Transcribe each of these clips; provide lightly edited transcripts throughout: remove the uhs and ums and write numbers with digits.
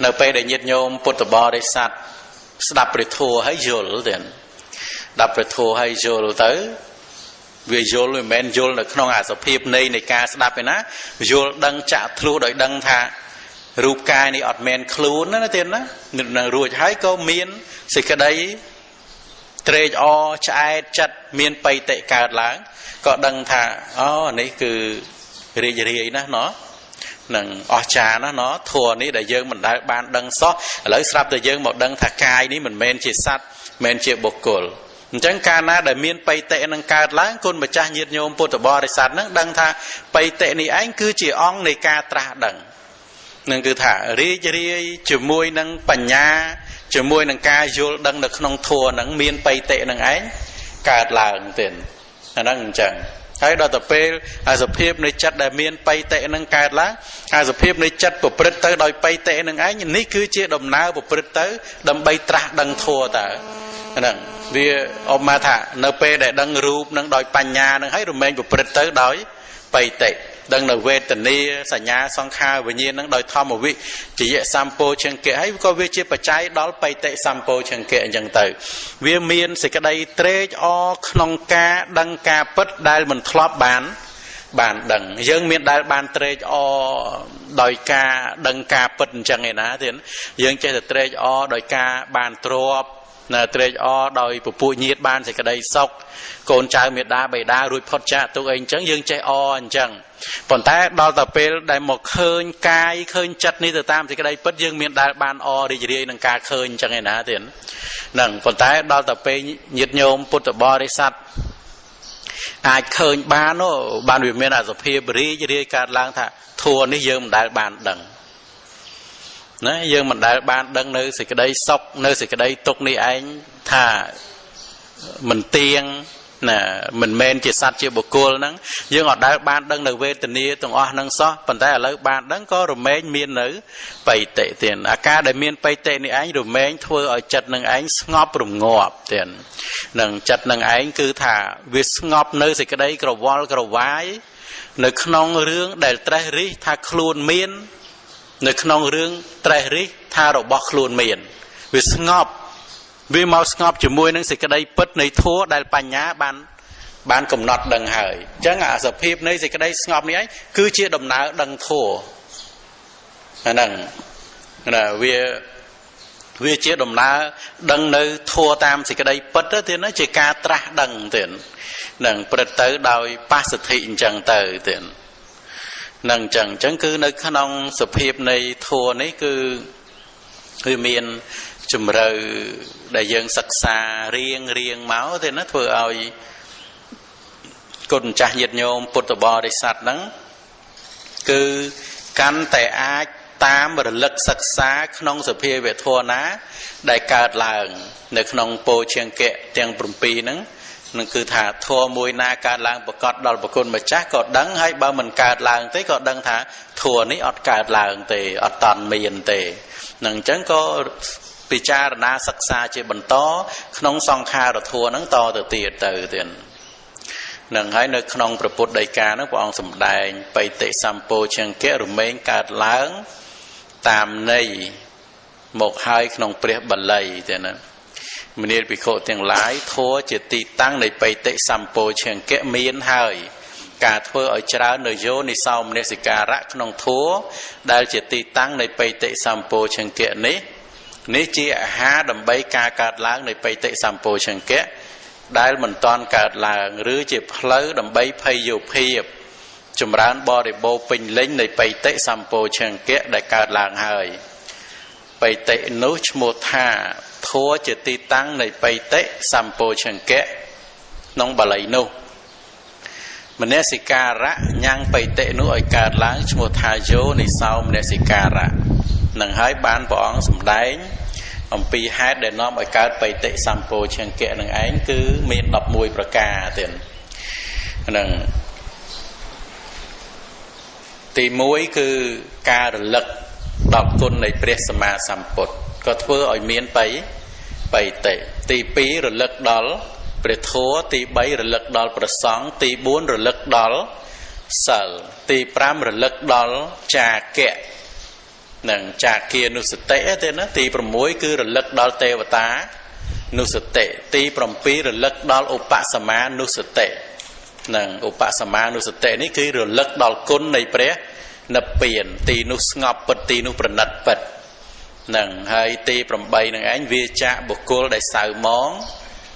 នៅពេលដែលញាតិញោមពុទ្ធបរិស័ទស្ដាប់ព្រះធម៌ហើយយល់ទៀតស្ដាប់ព្រះធម៌ហើយយល់ទៅវាយល់មិនមែនយល់នៅក្នុងអាសភាពនៃការស្ដាប់ឯណាយល់ដឹងចាក់ធ្លុះដោយដឹងថារូបកាយនេះអត់មែនខ្លួនណាទៀតណានឹងរួចហើយក៏មានសេចក្តីត្រេកអរឆ្អែតចិត្តមានបៃតិកើតឡើងក៏ដឹងថាអូនេះគឺរីករាយណាស់ណោះនឹងអស្ចារ្យណាស់ណោះធម៌នេះដែលយើងមិនដែលបានដឹងសោះឥឡូវស្រាប់តែយើងមកដឹងថាកាយនេះមិនមែនជាសត្វមិនមែនជាបុគ្គលអញ្ចឹងកាលណាដែលមានបៃតិនឹងកើតឡើងគុណម្ចាស់ញាតិញោមពុទ្ធបរិស័ទនឹងដឹងថាបៃតិនេះឯងគឺជាអង្គនៃការត្រាស់ដឹងនឹងគឺថារីករាយជាមួយនឹងបញ្ញាជាមួយនឹងការយល់ដឹងនៅក្នុងធម៌នឹងមានបៃតិនឹងឯងកើតឡើងទៀតអាហ្នឹងអញ្ចឹងហើយដល់ទៅពេលអាសភាពនៃចិត្តដែលមានបៃតិនឹងកើតឡើងអាសភាពនៃចិត្តប្រព្រឹត្តទៅដោយបៃតិនឹងឯងនេះគឺជាដំណើរប្រព្រឹត្តទៅដើម្បីត្រាស់ដឹងធម៌តើហ្នឹងវាអមមកថានៅពេលដែលដឹងរូបនឹងដោយបញ្ញានឹងហើយរមែងប្រព្រឹត្តទៅដោយបៃតិដឹងនៅវេទនាសញ្ញាសង្ខារវិញ្ញាណនឹងដោយធម្មវិជ្ជាសម្ពោជង្គៈហើយក៏វាជាបច្ច័យដល់បៃតិសម្ពោជង្គៈអញ្ចឹងទៅវាមានសេចក្តីត្រេកអរក្នុងការដឹងការពិតដែលមិនធ្លាប់បានដឹងយើងមានដែលបានត្រេកអរដោយការដឹងការពិតអញ្ចឹងឯណាទៀតយើងចេះតែត្រេកអរដោយការបានទ្រព្យណាត្រេកអរដោយពពួកញាតិបានសេចក្តីសុខកូនចៅមេដាបិតារួចផុតចាកទុក្ខអីអញ្ចឹងយើងចេះអរអញ្ចឹងប៉ុន្តែដល់ទៅពេលដែលមកឃើញកាយឃើញចិត្តនេះទៅតាមសេចក្តីពិតយើងមានដែលបានអររីករាយនឹងការឃើញអញ្ចឹងឯណាទៀតហ្នឹងប៉ុន្តែដល់ទៅពេលញាតិញោមពុទ្ធបរិស័ទអាចឃើញបានបានវាមានអសភាពរីករាយកើតឡើងថាធัวនេះយើងមិនដែលបានដឹងណាយើងមិនដែលបានដឹងនៅសេចក្តីសុខនៅសេចក្តីទុក្ខនេះឯងថាមិនទៀងណាមិនមែនជាសត្វជាបុគ្គលហ្នឹងយើងអត់ដែលបានដឹងនៅវេទនាទាំងអស់ហ្នឹងសោះប៉ុន្តែឥឡូវបានដឹងក៏រមែងមាននៅបៃតិទៀតអាការដែលមានបៃតិនេះឯងរមែងធ្វើឲ្យចិត្តនឹងឯងស្ងប់រងាប់ទៀតនឹងចិត្តនឹងឯងគឺថាវាស្ងប់នៅសេចក្តីក្រវល់ក្រវាយនៅក្នុងរឿងដែលត្រេះរិះថាខ្លួនមាននៅក្នុងរឿងត្រេះរិះថារបស់ខ្លួនមានវាស្ងប់វាមកស្ងប់ជាមួយនឹងសេចក្តីពិតនៃធម៌ដែលបញ្ញាបានកំណត់ដឹងហើយអញ្ចឹងអាសភាពនៃសេចក្តីស្ងប់នេះឯងគឺជាដំណើរដឹងធម៌អាហ្នឹងណាវាជាដំណើរដឹងនៅធម៌តាមសេចក្តីពិតទៅទៀតណាជាការត្រាស់ដឹងទៀតនឹងព្រឹត្តទៅដោយបស្សទ្ធិអញ្ចឹងទៅទៀតនឹងអញ្ចឹងគឺនៅក្នុងសភាពនៃធម៌នេះគឺវាមានជំរឿដែលយើងសិក្សារៀងមកទេណាធ្វើឲ្យគុណម្ចាស់ញាតិញោមពុទ្ធបរិស័ទហ្នឹងគឺកាន់តែអាចតាមរលឹកសិក្សាក្នុងសភាវធម៌ណាដែលកើតឡើងនៅក្នុងពោឈង្គៈទាំង7ហ្នឹងនឹងគឺថាធម៌មួយណាកើតឡើងប្រកបដល់ប្រគុណម្ចាស់ក៏ដឹងហើយបើមិនកើតឡើងទេក៏ដឹងថាធម៌នេះអត់កើតឡើងទេអត់តាន់មានទេនឹងអញ្ចឹងក៏ពិចារណាសិក្សាជាបន្តក្នុងសង្ខារធម៌ហ្នឹងតទៅទៀតទៅទៀតនឹងហើយនៅក្នុងព្រះពុទ្ធដីកាហ្នឹងព្រះអង្គសម្ដែងបៃតិសម្ពោជង្គៈរមែងកើតឡើងតាមន័យមកហើយក្នុងព្រះបាលីទេណាមនាលភិក្ខុទាំងឡាយធម៌ជាទីតាំងនៃបៃតិសម្ពោជង្គៈមានហើយការធ្វើឲ្យច្រើននៅយោនិសោមនសិការៈក្នុងធម៌ដែលជាទីតាំងនៃបៃតិសម្ពោជង្គៈនេះជាអាហារដើម្បីការកើតឡើងនៃបៃតិសម្ពោជង្គៈដែលមិនតាន់កើតឡើងឬជាផ្លូវដើម្បីភ័យយោភាពចម្រើនបរិបូរពេញលេញនៃបៃតិសម្ពោជង្គៈដែលកើតឡើងហើយបៃតិនោះឈ្មោះថាធម៌ជាទីតាំងនៃបៃតិសម្ពោជង្គៈក្នុងបាលីនោះមនសិការៈញ៉ាំងបៃតិនោះឲ្យកើតឡើងឈ្មោះថាយោនិសោមនសិការៈនឹងហើយបានព្រះអង្គសម្ដែងអំពីហេតុដែលនាំឲ្យកើតបៃតិសម្ពោជង្គៈនឹងឯងគឺមាន11ប្រការទៀតនឹងទី1គឺការរលឹកដល់គុណនៃព្រះសម្មាសម្ពុទ្ធក៏ធ្វើឲ្យមានបៃតិទី2រលឹកដល់ព្រះធម៌ទី3រលឹកដល់ព្រះសង្ឃទី4រលឹកដល់សិលទី5រលឹកដល់ចាគៈ នឹងចាគានុសតិទេណាទី6គឺរលឹកដល់ទេវតានុសតិទី7រលឹកដល់ឧបសមានុសតិនឹងឧបសមានុសតិនេះគឺរលឹកដល់គុណនៃព្រះនិព្វានទីនោះស្ងប់ពិតទីនោះប្រណិតពិតនឹងហើយទី8នឹងឯងវាចាកបុគ្គលដែលសៅមង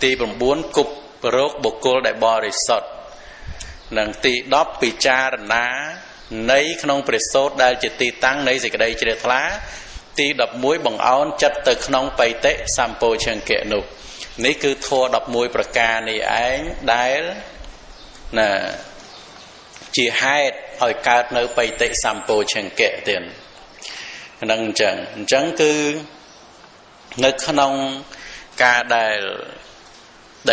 ទី9គប់រោគបុគ្គលដែលបរិសុទ្ធនិងទី10ពិចារណានៃក្នុងព្រះសូត្រដែលជាទីតាំងនៃសេចក្តីជ្រះថ្លាទី11បង្អោនចិត្តទៅក្នុងបៃតិសម្ពោឈង្គៈនោះនេះគឺធម៌11ប្រការនេះឯងដែលណាជាហេតុឲ្យកើតនៅបៃតិសម្ពោឈង្គៈទៀតហ្នឹងអញ្ចឹងគឺនៅក្នុងការដែ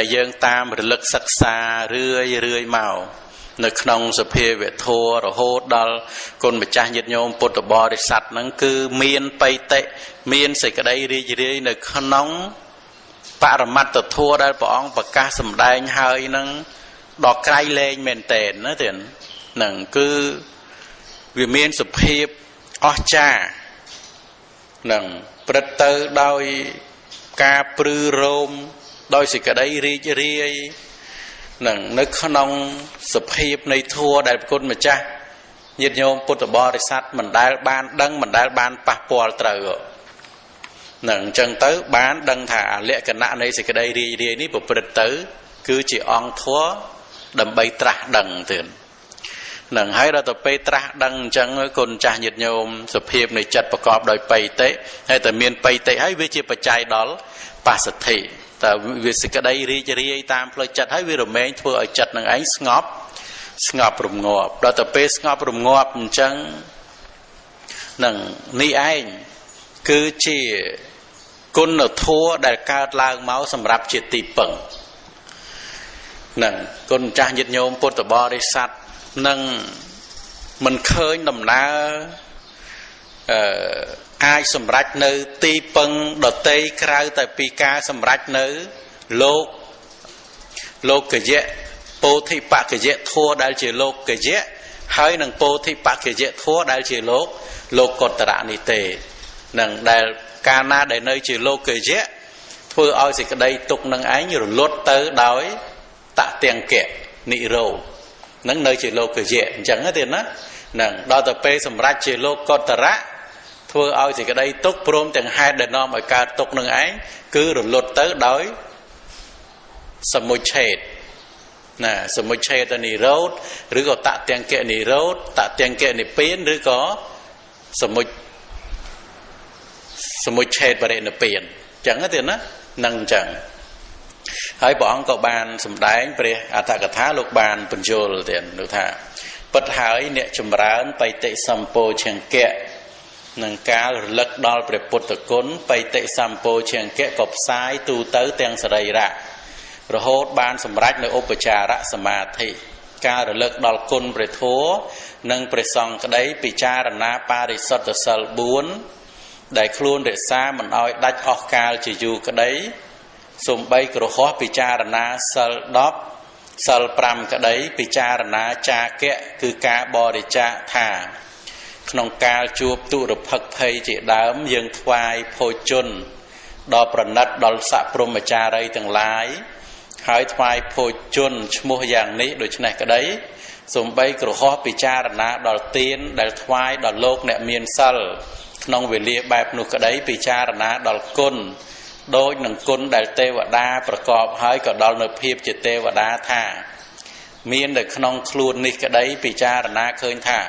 លយើងតាមរលឹកសិក្សារឿយរឿយមកនៅក្នុងសភាវធម៌រហូតដល់គុណម្ចាស់ញាតិញោមពុទ្ធបរិស័ទហ្នឹងគឺមានបៃតិមានសេចក្តីរីករាយនៅក្នុងបរមត្តធម៌ដែលព្រះអង្គប្រកាសសម្ដែងហើយហ្នឹងដល់ក្រៃលែងមែនតើណាទៀតហ្នឹងគឺវាមានសភាពអស្ចារ្យនឹងព្រឹត្តទៅដោយការព្រឺរោមដោយសេចក្តីរីករាយនឹងនៅក្នុងសភាពនៃធម៌ដែលព្រះគុណម្ចាស់ញាតិញោមពុទ្ធបរិស័ទមិនដែលបានដឹងមិនដែលបានប៉ះពាល់ត្រូវនឹងអញ្ចឹងទៅបានដឹងថាលក្ខណៈនៃសេចក្តីរីករាយនេះប្រព្រឹត្តទៅគឺជាអង្គធម៌ដើម្បីត្រាស់ដឹងទៀតនឹងហើយដល់ទៅពេលត្រាស់ដឹងអញ្ចឹងគុណចាស់ញាតិញោមសភាពនៃចិត្តប្រកបដោយបៃតិហើយតែមានបៃតិហើយវាជាបច្ច័យដល់បស្សទ្ធិតែវាសេចក្តីរីករាយតាមផ្លូវចិត្តហើយវារមែងធ្វើឲ្យចិត្តនឹងឯងស្ងប់រងាប់ដល់ទៅពេលស្ងប់រងាប់អញ្ចឹងនឹងនេះឯងគឺជាគុណធម៌ដែលកើតឡើងមកសម្រាប់ជាទីពឹងនឹងគុណម្ចាស់ញាតិញោមពុទ្ធបរិស័ទនឹងមិនឃើញដំណើរអាចសម្រេចនៅទីពឹងដតីក្រៅតែពីការសម្រេចនៅលោកយៈពោធិបក្ខយៈធម៌ដែលជាលោកយៈហើយនឹងពោធិបក្ខយៈធម៌ដែលជាលោកុត្តរៈនេះទេនឹងដែលកាលណាដែលនៅជាលោកយៈធ្វើឲ្យសេចក្តីទុកនឹងឯងរលត់ទៅដោយតទាំងគៈនិរោធនឹងនៅជាលោកយៈអញ្ចឹងទេណានឹងដល់ទៅពេលសម្រេចជាលោកុត្តរៈធ្វើឲ្យសេចក្តីទុកព្រមទាំងហេតុដែលនាំឲ្យកើតទុកនឹងឯងគឺរលត់ទៅដោយសមុច្ឆេទណាសមុច្ឆេទនិរោធឬក៏តទាំងគៈនិរោធតទាំងគៈនិព្វានឬក៏សមុច្ឆេទបរិនិព្វានអញ្ចឹងទេណានឹងអញ្ចឹងហើយព្រះអង្គក៏បានសម្ដែងព្រះអត្ថកថាលោកបានពន្យល់ទៀតលោកថាពិតហើយអ្នកចម្រើនបៃតិសម្ពោឈង្គៈនឹងការរលឹកដល់ព្រះពុទ្ធគុណបៃតិសម្ពោឈង្គៈក៏ផ្សាយទូទៅទាំងសរីរៈរហូតបានសម្រេចនៅឧបចារសមាធិការរលឹកដល់គុណព្រះធម៌និងព្រះសង្ឃក្តីពិចារណាបរិសុទ្ធសិល4ដែលខ្លួនរក្សាមិនឲ្យដាច់អស់កាលជាយូរក្តីសំបីក្រហោះពិចារណាសិល10សិល5ក្តីពិចារណាចាគៈគឺការបរិច្ចាគថាក្នុងកាលជួបទុរភិក្សភ័យជាដើមយើងថ្វាយភោជនដល់ប្រណិតដល់សព្រហ្មចារីទាំងឡាយហើយថ្វាយភោជនឈ្មោះយ៉ាងនេះដូច្នេះក្តីសំបីក្រហោះពិចារណាដល់ទានដែលថ្វាយដល់លោកអ្នកមានសិលក្នុងវេលាបែបនោះក្តីពិចារណាដល់គុណដូចនឹងគុណដែលទេវតាប្រកបហើយក៏ដល់នៅភាពជាទេវតាថាមាននៅក្នុងខ្លួននេះក្តីពិចារណាឃើញថា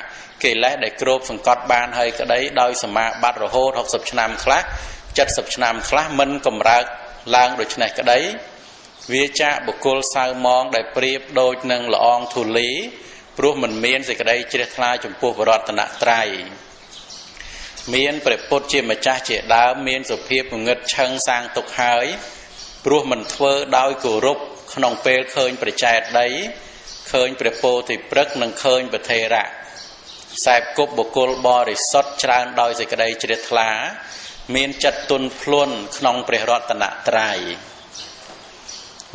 កិលេសដែលគ្របសង្កត់បានហើយក្តីដោយសមាបត្តិរហូត60ឆ្នាំខ្លះ70ឆ្នាំខ្លះមិនកម្រើកឡើងដូច្នេះក្តីវាចាកបុគ្គលសៅមងដែលប្រៀបដូចនឹងល្អងធូលីព្រោះមិនមានសេចក្តីជ្រះថ្លាចំពោះរតនត្រ័យមានព្រះពុទ្ធជាម្ចាស់ជាដើមមានសុភាពងងឹតឆឹងសាងទុកហើយព្រោះមិនធ្វើដោយគោរពក្នុងពេលឃើញព្រះចេតិយឃើញព្រះពោធិព្រឹក្សនិងឃើញព្រះថេរៈសែបគប់បុគ្គលបរិសុទ្ធច្រើនដោយសេចក្តីជ្រះថ្លាមានចិត្តទន់ភ្លន់ក្នុងព្រះរតនត្រ័យ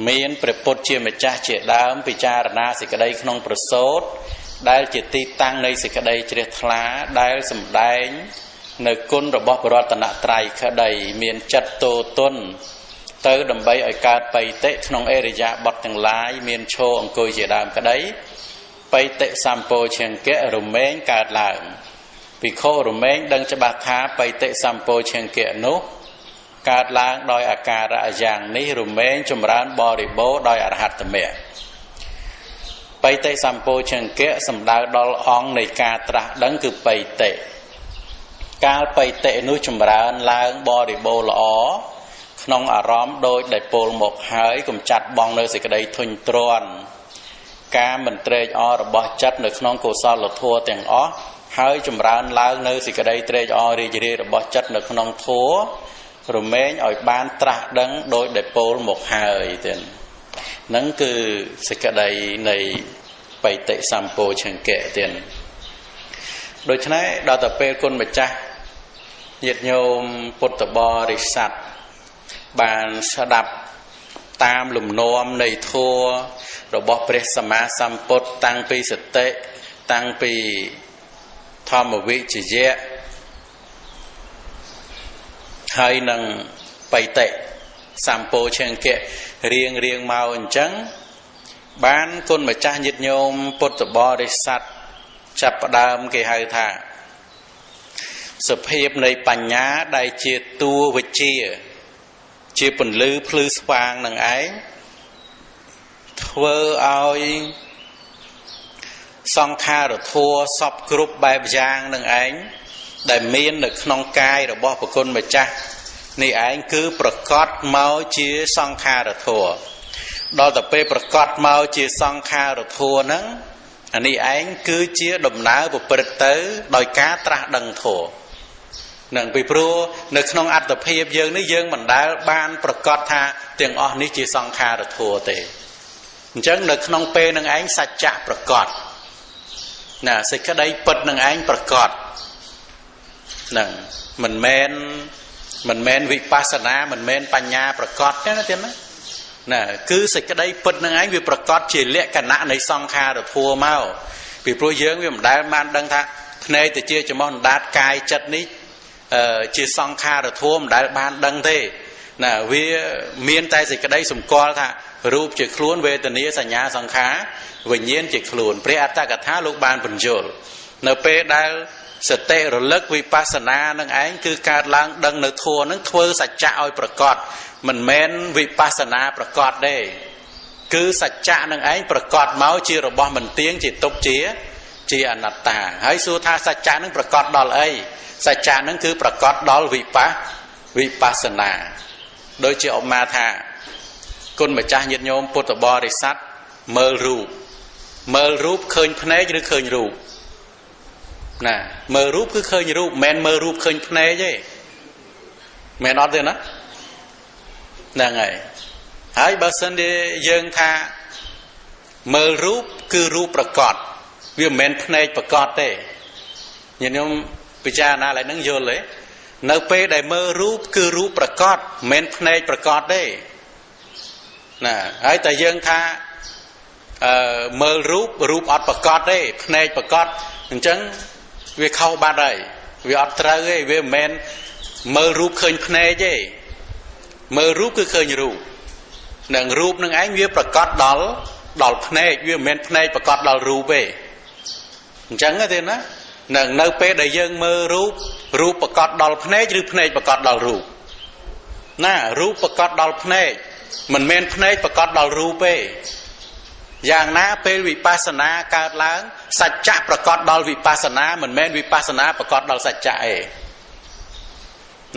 មានព្រះពុទ្ធជាម្ចាស់ជាដើមពិចារណាសេចក្តីក្នុងប្រសូតដែលជាទីតាំងនៃសេចក្តីជ្រះថ្លាដែលសម្ដែង នៅគុណរបស់ព្រះរតនត្រ័យក្តីមានចិត្តទោទនទៅដើម្បីឲ្យកើតបៃតិក្នុងអរិយាបថទាំងឡាយមានឈរអង្គុយជាដើមក្តីបៃតិសម្ពោឈង្គៈរមែងកើតឡើងភិក្ខុរមែងដឹងច្បាស់ថាបៃតិសម្ពោឈង្គៈនោះកើតឡើងដោយអាការៈយ៉ាងនេះរមែងចម្រើនបរិបូរណ៍ដោយអរហត្តមគ្គបៃតិសម្ពោឈង្គៈសំដៅដល់អង្គនៃការត្រាស់ដឹងគឺបៃតិកាលបៃតិនោះចម្រើនឡើងបរិបូរណ៍ល្អក្នុងអារម្មណ៍ដោយដែលពោលមកហើយកំចាត់បងនៅសេចក្តីធុញទ្រាន់ការមិនត្រេកអររបស់ចិត្តនៅក្នុងកុសលធម៌ទាំងអស់ហើយចម្រើនឡើងនៅសេចក្តីត្រេកអររីករាយរបស់ចិត្តនៅក្នុងធម៌រមែងឲ្យបានត្រាស់ដឹងដោយដែលពោលមកហើយទៀតហ្នឹងគឺសេចក្តីនៃបៃតិសម្ពោឈង្គៈទៀតដូច្នេះដល់ទៅពេលគុណម្ចាស់ញាតិញោមពុទ្ធបរិស័ទបានស្ដាប់តាមលំនាំនៃធម៌របស់ព្រះសម្មាសម្ពុទ្ធតាំងពីសតិតាំងពីធម្មវិជ្ជៈហើយនឹងបៃតិសម្ពោឈង្គៈរៀងរៀងមកអញ្ចឹងបានគុណម្ចាស់ញាតិញោមពុទ្ធបរិស័ទចាប់ផ្ដើមគេហៅថាសភាពនៃបញ្ញាដែលជាតួវិជ្ជាជាពន្លឺភ្លឺស្វាងនឹងឯងធ្វើឲ្យសង្ខារធម៌សពគ្រប់បែបយ៉ាងនឹងឯងដែលមាននៅក្នុងកាយរបស់ប្រគុណម្ចាស់នេះឯងគឺប្រកបមកជាសង្ខារធម៌ដល់ទៅពេលប្រកបមកជាសង្ខារធម៌ហ្នឹងអានេះឯងគឺជាដំណើរប្រព្រឹត្តទៅដោយការត្រាស់ដឹងធម៌នឹងពីព្រោះនៅក្នុងអត្តភាពយើងនេះយើងមិនដែលបានប្រកាសថាទាំងអស់នេះជាសង្ខារធម៌ទេអញ្ចឹងនៅក្នុងពេលនឹងឯងសច្ចៈប្រកាសណាសេចក្តីពិតនឹងឯងប្រកាសនឹងមិនមែនវិបស្សនាមិនមែនបញ្ញាប្រកាសទេណាទៀតណាណាគឺសេចក្តីពិតនឹងឯងវាប្រកាសជាលក្ខណៈនៃសង្ខារធម៌មកពីព្រោះយើងវាមិនដែលបានដឹងថាភ្នែកទៅជាច្រមុះអណ្ដាតកាយចិត្តនេះជាសង្ខារធម៌មិនដែលបានដឹងទេណាវាមានតែសេចក្តីសម្គាល់ថារូបជាខ្លួនវេទនាសញ្ញាសង្ខារវិញ្ញាណជាខ្លួនព្រះអត្តកថាលោកបានពន្យល់នៅពេលដែលសតិរលឹកវិបស្សនានឹងឯងគឺកើតឡើងដឹងនៅធម៌នឹងធ្វើសច្ចៈឲ្យប្រកបមិនមែនវិបស្សនាប្រកបទេគឺសច្ចៈនឹងឯងប្រកបមកជារបស់មិនទៀងជាទុក្ខជាអនត្តាហើយសួរថាសច្ចៈនឹងប្រកបដល់អីសច្ចៈនឹងគឺប្រកបដល់វិបស្សនាដូចជាឧបមាថាគុណម្ចាស់ញាតិញោមពុទ្ធបរិស័ទមើលរូបឃើញភ្នែកឬឃើញរូបណាមើលរូបគឺឃើញរូបមិនមែនមើលរូបឃើញភ្នែកទេមែនអត់ទេណាហ្នឹងហើយហើយបើសិនជាយើងថាមើលរូបគឺរូបប្រកបវាមិនមែនភ្នែកប្រកបទេញាតិញោមពិចារណាឡើយហ្នឹងយល់ទេនៅពេលដែលមើលរូបគឺរូបប្រកបមិនមែនភ្នែកប្រកបទេណាហើយតែយើងថាមើលរូបរូបអត់ប្រកបទេភ្នែកប្រកបអញ្ចឹងវាខុសបាត់ហើយវាអត់ត្រូវទេវាមិនមែនមើលរូបឃើញភ្នែកទេមើលរូបគឺឃើញរូបនឹងរូបនឹងឯងវាប្រកបដល់ភ្នែកវាមិនមែនភ្នែកប្រកបដល់រូបទេអញ្ចឹងទេណានឹងនៅពេលដែលយើងមើលរូបរូបប្រកបដល់ភ្នែកឬភ្នែកប្រកបដល់រូបណារូបប្រកបដល់ភ្នែកមិនមែនភ្នែកប្រកបដល់រូបទេយ៉ាងណាពេលវិបស្សនាកើតឡើងសច្ចៈប្រកបដល់វិបស្សនាមិនមែនវិបស្សនាប្រកបដល់សច្ចៈទេ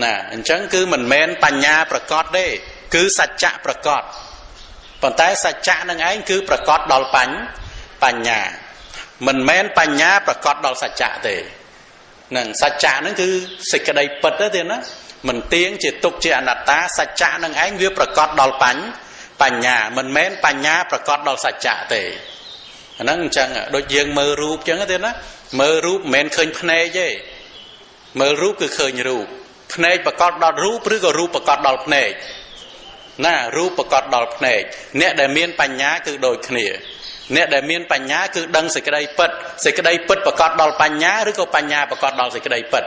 ណាអញ្ចឹងគឺមិនមែនបញ្ញាប្រកបទេគឺសច្ចៈប្រកបប៉ុន្តែសច្ចៈនឹងឯងគឺប្រកបដល់បញ្ញាមិនមែនបញ្ញាប្រកបដល់សច្ចៈទេនឹងសច្ចៈនឹងគឺសេចក្តីពិតទេណាមិនទៀងជាទុក្ខជាអនត្តាសច្ចៈនឹងឯងវាប្រកបដល់បញ្ញាមិនមែនបញ្ញាប្រកបដល់សច្ចៈទេអាហ្នឹងអញ្ចឹងដូចយើងមើលរូបអញ្ចឹងទេណាមើលរូបមិនមែនឃើញភ្នែកទេមើលរូបគឺឃើញរូបភ្នែកប្រកបដល់រូបឬក៏រូបប្រកបដល់ភ្នែកណារូបប្រកបដល់ភ្នែកអ្នកដែលមានបញ្ញាគឺដូចគ្នា អ្នកដែលមានបញ្ញាគឺដឹងសេចក្តីពិតសេចក្តីពិតប្រកបដល់បញ្ញាឬក៏បញ្ញាប្រកបដល់សេចក្តីពិត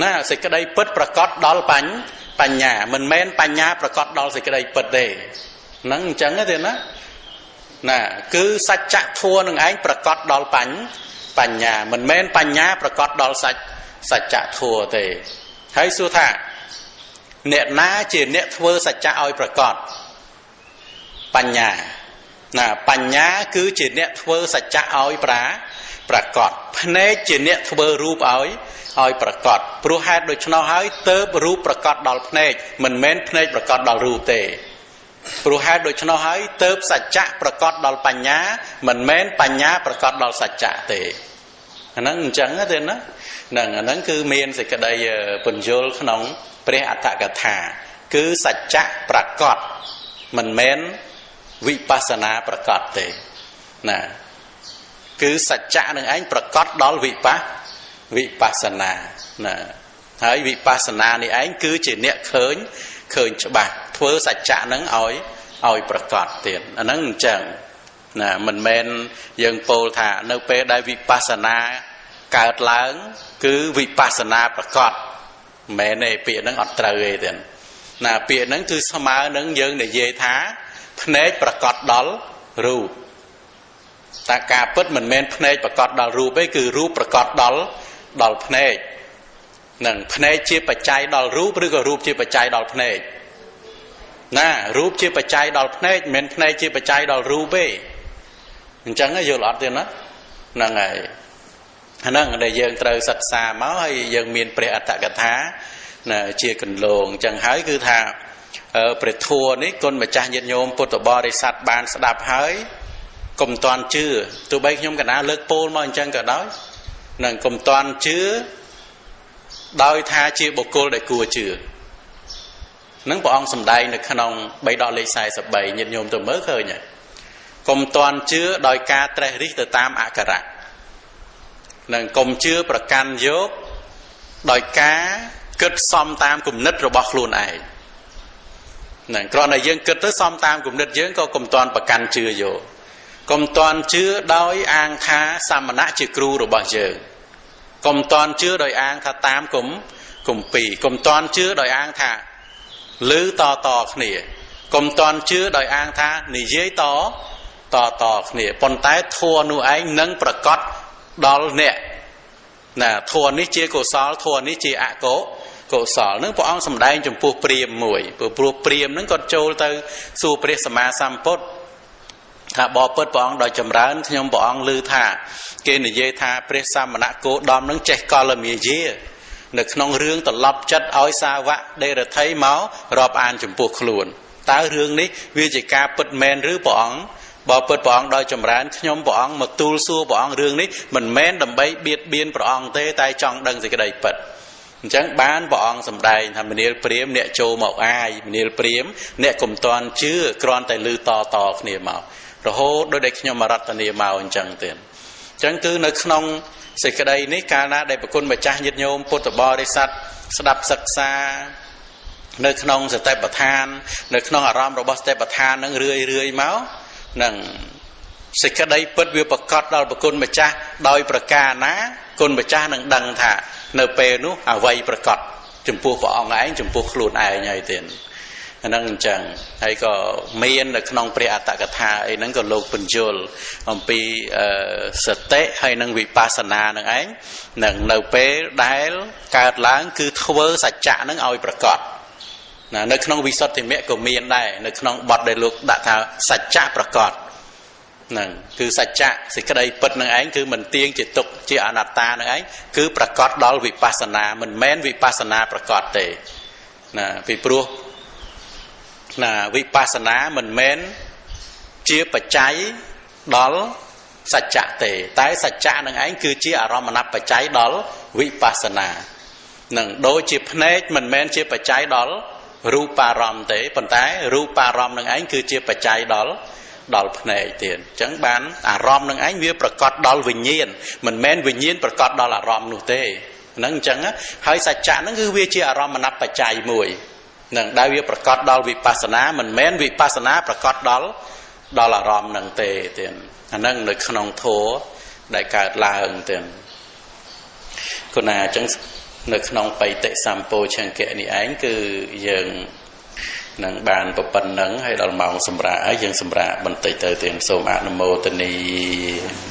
ណាសេចក្តីពិតប្រកបដល់បញ្ញាមិនមែនបញ្ញាប្រកបដល់សេចក្តីពិតទេហ្នឹងអញ្ចឹងទេណាណាគឺសច្ចធម៌នឹងឯងប្រកបដល់បញ្ញាមិនមែនបញ្ញាប្រកបដល់សច្ចធម៌ទេហើយសួរថាអ្នកណាជាអ្នកធ្វើសច្ចៈឲ្យប្រកបបញ្ញាណាបញ្ញាគឺជាអ្នកធ្វើសច្ចៈឲ្យប្រកបភ្នែកជាអ្នកធ្វើរូបឲ្យប្រកបព្រោះហេតុដូច្នោះហើយទើបរូបប្រកបដល់ភ្នែកមិនមែនភ្នែកប្រកបដល់រូបទេព្រោះហេតុដូច្នោះហើយទើបសច្ចៈប្រកបដល់បញ្ញាមិនមែនបញ្ញាប្រកបដល់សច្ចៈទេអាហ្នឹងអញ្ចឹងទេណាហ្នឹងអាហ្នឹងគឺមានសេចក្តីពន្យល់ក្នុងព្រះអត្ថកថាគឺសច្ចៈប្រកបមិនមែនវិបស្សនាប្រកបទេណាគឺសច្ចៈនឹងឯងប្រកបដល់វិបស្សនាណាហើយវិបស្សនានេះឯងគឺជាអ្នកឃើញច្បាស់ធ្វើសច្ចៈនឹងឲ្យប្រកបទៀតអាហ្នឹងអញ្ចឹងណាមិនមែនយើងពោលថានៅពេលដែលវិបស្សនាកើតឡើងគឺវិបស្សនាប្រកបមិនមែនទេពាក្យហ្នឹងអត់ត្រូវទេទៀតណាពាក្យហ្នឹងគឺស្មើនឹងយើងនិយាយថាភ្នែកប្រកបដល់រូបតែការពិតមិនមែនភ្នែកប្រកបដល់រូបទេគឺរូបប្រកបដល់ភ្នែកនឹងភ្នែកជាបច្ច័យដល់រូបឬក៏រូបជាបច្ច័យដល់ភ្នែកណារូបជាបច្ច័យដល់ភ្នែកមិនមែនភ្នែកជាបច្ច័យដល់រូបទេអញ្ចឹងយល់អត់ទេណាហ្នឹងហើយហ្នឹងដែលយើងត្រូវសិក្សាមកហើយយើងមានព្រះអត្ថកថាណាជាកន្លងអញ្ចឹងហើយគឺថាព្រះធម៌នេះគុណម្ចាស់ញាតិញោមពុទ្ធបរិស័ទបានស្ដាប់ហើយកុំតាន់ជឿទោះបីខ្ញុំកណាលើកពោលមកអញ្ចឹងក៏ដោយនឹងកុំតាន់ជឿដោយថាជាបុគ្គលដែលគួរជឿនឹងព្រះអង្គសម្ដែងនៅក្នុងបៃដកលេខ43ញាតិញោមទៅមើលឃើញហើយកុំតាន់ជឿដោយការត្រេះរិះទៅតាមអក្ខរៈនឹងកុំជឿប្រកាន់យកដោយការគិតសំតាមគំនិតរបស់ខ្លួនឯងនឹងគ្រាន់តែយើងគិតទៅសំតាមគំនិតយើងក៏កុំតាន់ប្រកាន់ជឿយកកុំតាន់ជឿដោយអាងថាសមណៈជាគ្រូរបស់យើងកុំតាន់ជឿដោយអាងថាតាមគម្ពីរកុំតាន់ជឿដោយអាងថាឮតតគ្នាកុំតាន់ជឿដោយអាងថានិយាយតតគ្នាប៉ុន្តែធម៌នោះឯងនឹងប្រកបដល់អ្នកណាធម៌នេះជាកុសលធម៌នេះជាអកុសលនឹងព្រះអង្គសម្ដែងចំពោះព្រាហ្មណ៍មួយព្រោះព្រាហ្មណ៍នឹងគាត់ចូលទៅសួរព្រះសម្មាសម្ពុទ្ធថាបបិទ្ធព្រះអង្គដោយចម្រើនខ្ញុំព្រះអង្គឮថាគេនិយាយថាព្រះសមណគោតមនឹងចេះកលមាយានៅក្នុងរឿងត្រឡប់ចិត្តឲ្យសាវកដេរថីមករាប់អានចំពោះខ្លួនតើរឿងនេះវាជាការពិតមែនឬព្រះអង្គបបិទ្ធព្រះអង្គដោយចម្រើនខ្ញុំព្រះអង្គមកទូលសួរព្រះអង្គរឿងនេះមិនមែនដើម្បីបៀតបៀនព្រះអង្គទេតែចង់ដឹងសេចក្តីពិតអញ្ចឹងបានព្រះអង្គសម្ដែងថាមនាលព្រាហ្មណ៍អ្នកចូលមកអាយមនាលព្រាហ្មណ៍អ្នកកុំតាន់ជឿគ្រាន់តែឮតតគ្នាមករហូតដោយដែលខ្ញុំរតនាមកអញ្ចឹងទៀតអញ្ចឹងគឺនៅក្នុងសេចក្តីនេះកាលណាដែលប្រគុណម្ចាស់ញាតិញោមពុទ្ធបរិស័ទស្ដាប់សិក្សានៅក្នុងសតិប្បដ្ឋាននៅក្នុងអារម្មណ៍របស់សតិប្បដ្ឋាននឹងរឿយរឿយមកនឹងសេចក្តីពិតវាប្រកបដល់ប្រគុណម្ចាស់ដោយប្រការណាគុណម្ចាស់នឹងដឹងថានៅពេលនោះអ្វីប្រកបចំពោះព្រះអង្គឯងចំពោះខ្លួនឯងហើយទៀតហ្នឹងអញ្ចឹងហើយក៏មាននៅក្នុងព្រះអត្ថកថាអីហ្នឹងក៏លោកពន្យល់អំពីសតិហើយនឹងវិបស្សនានឹងឯងនឹងនៅពេលដែលកើតឡើងគឺធ្វើសច្ចៈហ្នឹងឲ្យប្រកបណានៅក្នុងវិសុទ្ធិមគ្គក៏មានដែរនៅក្នុងបទដែលលោកដាក់ថាសច្ចៈប្រកបហ្នឹងគឺសច្ចៈសេចក្តីពិតនឹងឯងគឺមិនទៀងជាទុក្ខជាអនត្តានឹងឯងគឺប្រកបដល់វិបស្សនាមិនមែនវិបស្សនាប្រកបទេណាពីព្រោះណាវិបស្សនាមិនមែនជាបច្ច័យដល់សច្ចៈទេតែសច្ចៈនឹងឯងគឺជាអារម្មណបច្ច័យដល់វិបស្សនានឹងដូចជាភ្នែកមិនមែនជាបច្ច័យដល់រូបារម្មណ៍ទេប៉ុន្តែរូបារម្មណ៍នឹងឯងគឺជាបច្ច័យដល់ភ្នែកទៀតអញ្ចឹងបានអារម្មណ៍នឹងឯងវាប្រកបដល់វិញ្ញាណមិនមែនវិញ្ញាណប្រកបដល់អារម្មណ៍នោះទេហ្នឹងអញ្ចឹងហើយសច្ចៈហ្នឹងគឺវាជាអារម្មណបច្ច័យមួយនឹងដែលវាប្រកបដល់វិបស្សនាមិនមែនវិបស្សនាប្រកបដល់អារម្មណ៍នឹងទេទៀតអាហ្នឹងនៅក្នុងធម៌ដែលកើតឡើងទៀតគណាអញ្ចឹង នៅក្នុងបៃតិសម្ពោឆង្គៈនេះឯងគឺយើងនឹងបានប៉ុណ្ណឹងហើយដល់ម៉ោងសម្រាកហើយយើងសម្រាកបន្តិចទៅទៀតសូមអនុមោទនី។